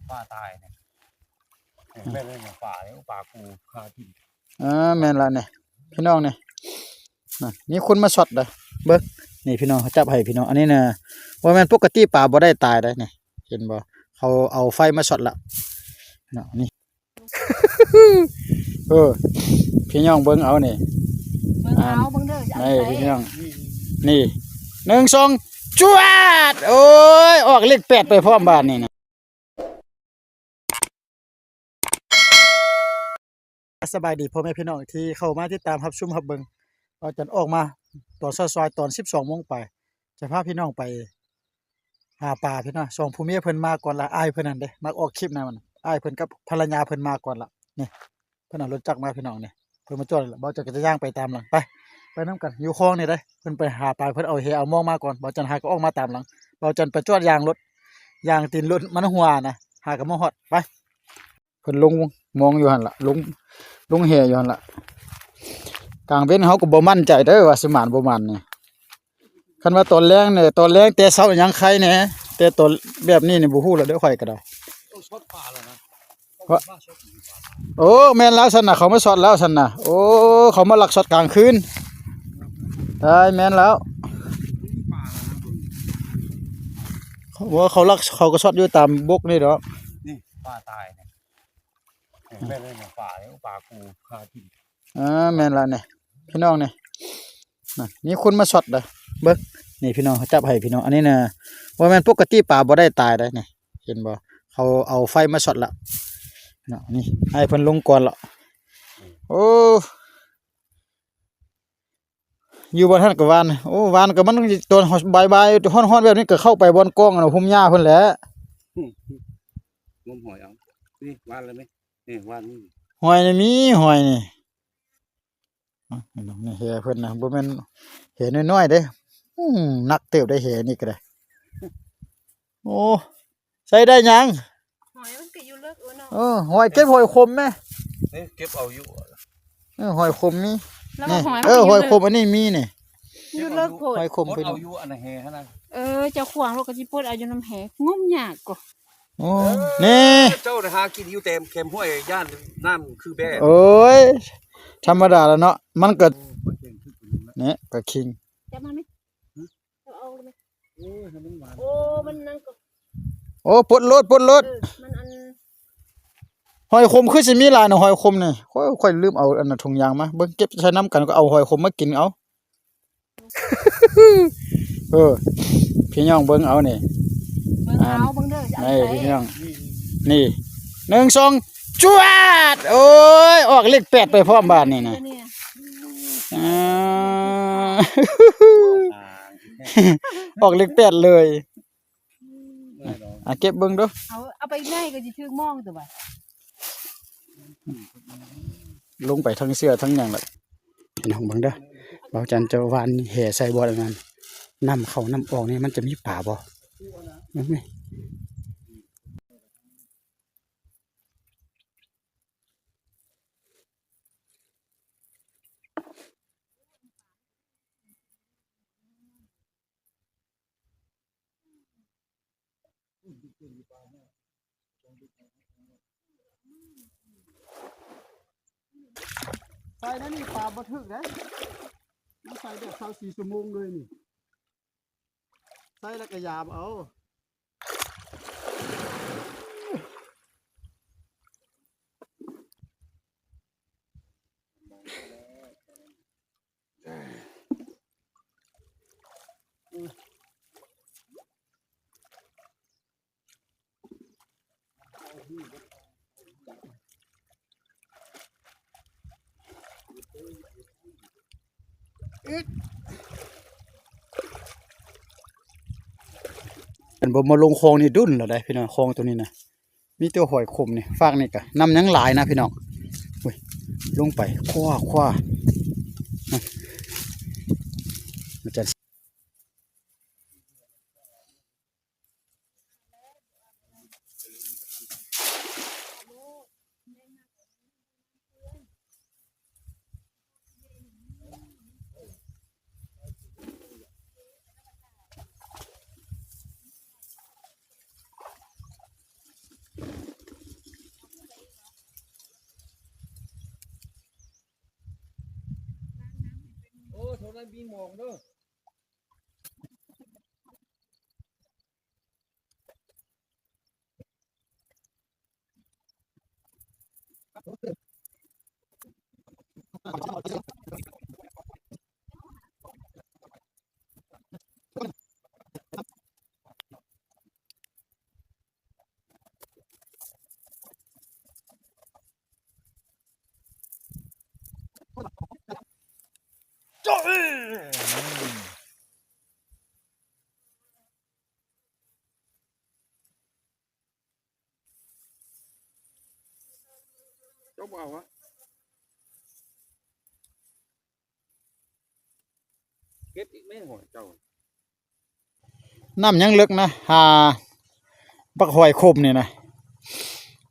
ປາຕາຍນີ້ ແມ່ນແລ້ວນີ້ ປານີ້ ປາກູຄາກິນ. ເອີ ແມ່ນລະນີ້ ພີ່ນ້ອງນີ້ ນັ້ນ ມີຄົນມາຊັອດເດີ້ ເບິ່ງ ນີ້ພີ່ນ້ອງ ເຂົາຈັບໃຫ້ພີ່ນ້ອງ ອັນນີ້ນະ ບໍ່ແມ່ນປົກກະຕິປາບໍ່ໄດ້ຕາຍເດ້ນີ້ ເຫັນບໍ່ ເຂົາເອົາໄຟມາຊັອດລະເນາະ ນີ້ ເອີ ພີ່ນ້ອງເບິ່ງເອົານີ້ ເບິ່ງເອົາ ອ່າ ເບິ່ງເດີ ນີ້ ພີ່ນ້ອງ ນີ້ ໜຶ່ງ ສອງ ຈວດ ໂອ້ຍ ອອກເລກແປດໄປພ້ອມບາດນີ້ນະ. ສະບາຍດີພໍ່ແມ່ພີ່ນ້ອງທີ່ເຂົ້າມາຕິດຕາມຮັບຊົມຮັບເບິ່ງ ບ່າວຈັນອອກມາຕອນສາຍໆ ຕອນສິບສອງໂມງປາຍ ຈະພາພີ່ນ້ອງໄປຫາປາພີ່ນ້ອງ ສອງຜົວເມຍເພິ່ນມາກ່ອນລະ ອ້າຍເພິ່ນນັ້ນເດ້ ມັກອອກຄລິບນຳ ອ້າຍເພິ່ນກັບພັນລະຍາເພິ່ນມາກ່ອນລະ ນີ້ ເພິ່ນເອົາລົດຈັກມາພີ່ນ້ອງນີ້ ເພິ່ນມາຈອດແລ້ວ ບ່າວຈັນກໍຈະຍ່າງໄປຕາມຫຼັງ ໄປ ໄປນຳກັນ ຢູ່ຄອງນີ້ເດ້ ເພິ່ນໄປຫາປາ ເພິ່ນເອົາແຫເອົາມອງມາກ່ອນ ບ່າວຈັນຫາກໍອອກມາຕາມຫຼັງ ບ່າວຈັນໄປຈອດຢາງລົດ ຢາງຕີນລົດມັນຮົ່ວນະ ຫາກໍມາຮອດ ໄປ ເພິ່ນລົງມອງຢູ່ຫັ້ນລະ ລົງ ລົງແຫຢູ່ຫັ້ນລະ ກາງເວັນເຮົາກໍບໍ່ໝັ້ນໃຈເດີວ່າຊິໝານບໍ່ໝັ້ນນີ້ ຄັນວ່າຕອນແລງນີ້ ຕອນແລງແຕ່ເຊົ້າຍັງໄຄແດ່ ແຕ່ຕອນແບບນີ້ນີ້ບໍ່ຮູ້ແລ້ວເດີ ຂ້ອຍກໍໄດ້ ຕ້ອງຊອດປາແລ້ວນະ ວ່າ ໂອ້ ແມ່ນແລ້ວຊັ້ນນະ ເຂົາມາຊອດແລ້ວຊັ້ນນະ ໂອ້ ເຂົາມາລັກຊອດກາງຄືນ ໄດ້ ແມ່ນແລ້ວ ເຂົາ ເຂົາລັກ ເຂົາກໍຊອດຢູ່ຕາມບົກນີ້ດອກ ນີ້ປາຕາຍນີ້ ແມ່ນແລ້ວນີ້ ປານີ້ ປາກູຄາກິນ. ອ່າ ແມ່ນລະນີ້ ພີ່ນ້ອງນີ້ ນັ້ນ ມີຄົນມາຊັອດເດີ້ ເບິ່ງ ນີ້ພີ່ນ້ອງ ເຂົາຈັບໃຫ້ພີ່ນ້ອງ ອັນນີ້ນະ ບໍ່ແມ່ນປົກກະຕິປາບໍ່ໄດ້ຕາຍເດ້ນີ້ ເຫັນບໍ່ ເຂົາເອົາໄຟມາຊັອດລະເນາະ ນີ້ ໃຫ້ເພິ່ນລົງກ່ອນລະ ໂອ້ ຢູ່ບ່ອນຫັ້ນກໍຫວ່ານ ໂອ້ ຫວ່ານກໍມັນຕອນບ່າຍໆ ຮ້ອນໆ ແບບນີ້ກໍເຂົ້າໄປບ່ອນກອງອັນພຸ່ມຫຍ້າພຸ້ນແຫຼະ ອືມ ງົມຫອຍເອົາ ນີ້ຫວ່ານແລ້ວແມ່ ນີ້ຫວ່ານນີ້ ຫອຍນີ້ມີ ຫອຍນີ້ ອືມ ນີ້ແຫເພິ່ນນະ ບໍ່ແມ່ນແຫນ້ອຍໆເດ້ ອືມ ໜັກເຕີບໄດ໋ແຫນີ້ກໍໄດ້ ໂອ້ ໃສ່ໄດ້ຫຍັງ ຫອຍມັນກໍຢູ່ເລິກເນາະ ເອີ ຫອຍ ເກັບຫອຍຂົມແມ ເອີ ເກັບເອົາຢູ່ ເອີ ຫອຍຂົມມີ ລະວ່າ ນີ້ ຫອຍ ເອີ ມັນກໍຢູ່ເລິກ ຫອຍຂົມອັນນີ້ມີນີ້ ຢູ່ເລິກໂພດ ຫອຍຂົມ ປົດເອົາຢູ່ອັນແຫຫັ້ນນະ ເອີ ເຈົ້າຂວາງລະກໍຊິປົດເອົາຢູ່ນຳແຫ ງົມຍາກກໍ ໂອ້ ເອີ ນີ້ ເຈົ້າໄດ້ຫາກິນຢູ່ແຕ່ແຄມຫ້ວຍ ຢ້ານນ້ຳຄືແບ ໂອ້ຍ ທຳມະດາລະເນາະ ມັນກໍ ໂອ້ ປາເຄັງຄືກັນແຫຼະ ນີ້ປາເຄັງ ຈັບມາແມ່ ຫື ເອົາອອກໄດ້ແມ່ ໂອ້ຍ ໃຫ້ມັນຫວານ ໂອ້ ມັນນັ້ນກໍ ໂອ້ ປົດໂລດ ປົດໂລດ ເອີ ມັນອັນ ຫອຍຂົມຄືຊິມີຫຼາຍນະ ຫອຍຂົມນີ້ ໂອ້ຍ ຂ້ອຍລືມເອົາອັນຖົງຢາງມາ ເບິ່ງເກັບໃສ່ນຳກັນ ກໍເອົາຫອຍຂົມມາກິນເອົາ. ເອີ ພີ່ນ້ອງເບິ່ງເອົານີ້ ເບິ່ງເອົາ ອ່າ ເບິ່ງເດີ ຊິເອົາ ນີ້ ໃສ່ ພີ່ນ້ອງ ນີ້ ໜຶ່ງ ສອງ ຈວດ ໂອ້ຍ ອອກເລກແປດໄປພ້ອມບາດນີ້ນະ ນີ້ ອ່າ ອອກເລກແປດເລີຍ ອືມ ອ່າ ເກັບເບິ່ງດູ ເອົາ ເອົາໄປໃນກໍຊິຖືກມອງຕົວະ ລົງໄປທັງເສື້ອທັງຫຍັງລະ ພີ່ນ້ອງເບິ່ງເດີ ບ່າວຈັນຈະຫວ່ານແຫໃສ່ບ່ອນອັນນັ້ນ ນ້ຳເຂົ້ານ້ຳອອກນີ້ມັນຈະມີປາບໍ່ ເບິ່ງນີ້ ໃສ່ແນວນີ້ປາບໍ່ຖືກເດ້ ມັນໃສ່ແບບຊາວສີ່ຊົ່ວໂມງເລີຍນີ້ ໃສ່ແລ້ວກໍຢາມເອົາ. ເປັນບໍ່ມາລົງຄອງນີ້ດົນແລ້ວໃດ໋ພີ່ນ້ອງ ຄອງໂຕນີ້ນະ ມີແຕ່ຫອຍຂົມນີ້ ຟາກນີ້ກະນ້ຳຍັງຫຼາຍນະພີ່ນ້ອງ ໂອ້ຍ ລົງໄປຄວ້າໆ ນະ ອາຈານ ເ ມີໝອງເດີ. ເຈົ້າບໍ່ເອົາຫວາ? ເກັບອີກແມ່ຫອຍເຈົ້າ. ນ້ຳຍັງເລິກນະ ຫາບັກຫອຍຂົມນີ້ນະ.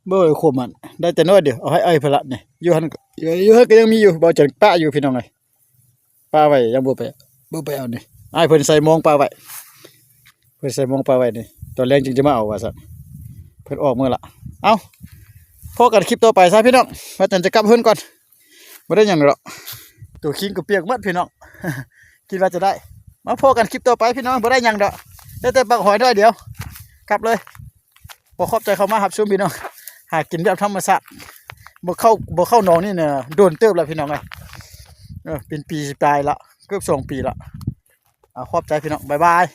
ບໍ່ ຫອຍຂົມຫັ້ນ ໄດ້ແຕ່ນ້ອຍດຽວ ເອົາໃຫ້ອ້າຍເພິ່ນລະນີ້. ຢູ່ຫັ້ນ ຢູ່ ຢູ່ຫັ້ນກໍຍັງມີຢູ່ ເບົາຈັນປະຢູ່ພີ່ນ້ອງເອີຍ. ປະໄວ້ ຍັງບໍ່ໄປ ບໍ່ໄປເອົານີ້. ອ້າຍເພິ່ນໃສ່ມອງປະໄວ້ ເພິ່ນໃສ່ມອງປະໄວ້ນີ້ ຕອນແລງຈຶ່ງຈະມາເອົາວ່າຊັ້ນ. ເພິ່ນອອກມື້ລະ. ເອົ້າ ພໍ້ກັນຄລິບຕໍ່ໄປຊະພີ່ນ້ອງ ວ່າຈັ່ງຈະກັບເຮືອນກ່ອນ. ບໍ່ໄດ້ຫຍັງດອກ ໂຕຄີງກໍປຽກໝົດພີ່ນ້ອງ. ຄິດວ່າຈະໄດ້ ມາພໍ້ກັນຄລິບຕໍ່ໄປພີ່ນ້ອງ. ບໍ່ໄດ້ຫຍັງດອກ ໄດ້ແຕ່ບັກຫອຍໜ້ອຍດຽວ. ກັບເລີຍ. ຂໍຂອບໃຈເຂົ້າມາຮັບຊົມພີ່ນ້ອງ. ຫາກິນແບບທຳມະຊາດ ບໍ່ເຂົ້າ ບໍ່ເຂົ້າໜອງນີ້ນະ ໂດນເຕີບແລ້ວພີ່ນ້ອງເອີຍ. ເອີ ເປັນປີປາຍລະ ເກືອບສອງປີລະ. ເອົາ ຂອບໃຈພີ່ນ້ອງ ບາຍບາຍ.